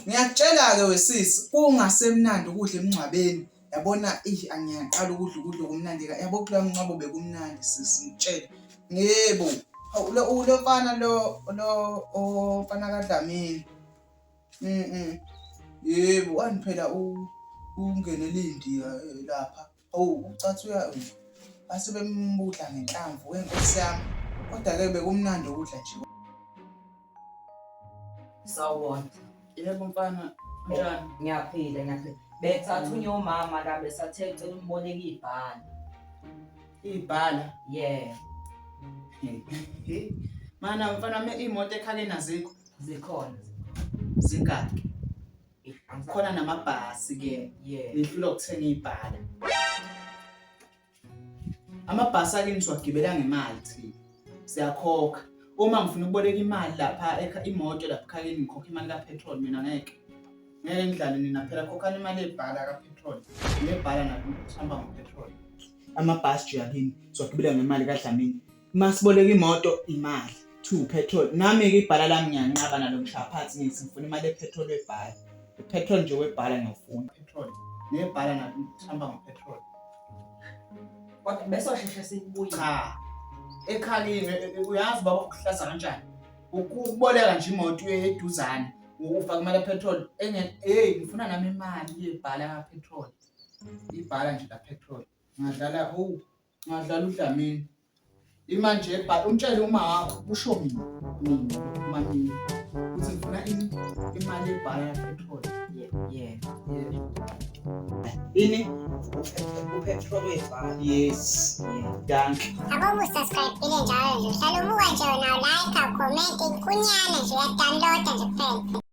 Ngiyakutshela-ke wesisi, kungasemnandi ukudla emngcwabeni. Yabona eyi angiyaqala ukudla ukudla okumnandi yabo kuloya mngcwabo bekumnandi sisi ngikutshele. Yebo, hawu lo lo mfana lo lo omfana kaDlamini. Yebo, wani phela ungenele indiya lapha. Hawu ucathi uya base bembudla ngenhlamvu we nkosi yami. Kodwa-ke bekumnandi ukudla nje. Sawubona. Yebo mfana, unjani? Ngiyaphila, ngiyaphila. Bethathunywa umama la besathe cela umboleke ibhala. Ibhala? Yeah. Mana mfana wami imoto ekhakeni azikho. Zikhona. Zingaki? Khona namabhasi ke. Yeah. Nihlulwa ukuthenga ibhala. Amabhasi akini siwagibela ngemali thina. Siyakhokha. Uma ngifuna ukuboleka imali lapha imoto lapha ekhayeni ngikhokha imali ka-petrol mina ngeke. Ngeke ngidlale nina phela khokhani imali ebhala ka-petrol. Nebhala nalo sihamba ngo-petrol. Amabhasi nje akini siwagibela ngemali kaDlamini. Uma siboleka imoto imali. Two petrol. Nami-ke ibhala lami ngiyanqaba nalo ngishaya phansi ngithi ngifuna imali yepetrol webhala. Upetrol nje webhala ngiyawufuna. Petrol. Nebhala nalo sihamba ngo-petrol. Kodwa besosheshe sibuye. Cha. Ekhakini uyazi baba ukuhlaza kanjani? Ukuboleka nje imoto uye eduzane ufake imali yepetrol enye hey ngifuna nami imali yebhala ka petrol. Ibhala nje la petrol. Ngadlala oh ngadlala uDlamini. Imanje ebhala umtshele uma wakho kusho mina mina uma mina ukuthi ngifuna imali ebhala ya petrol. Yeah, yeah. Ini? Upetrol webhala. Yes. Yeah. Dankie. Abo usubscribe-ile njalo nje uhlala ubuka nje wena ulike ucomment inkunyana nje uyadownloada nje kuphela.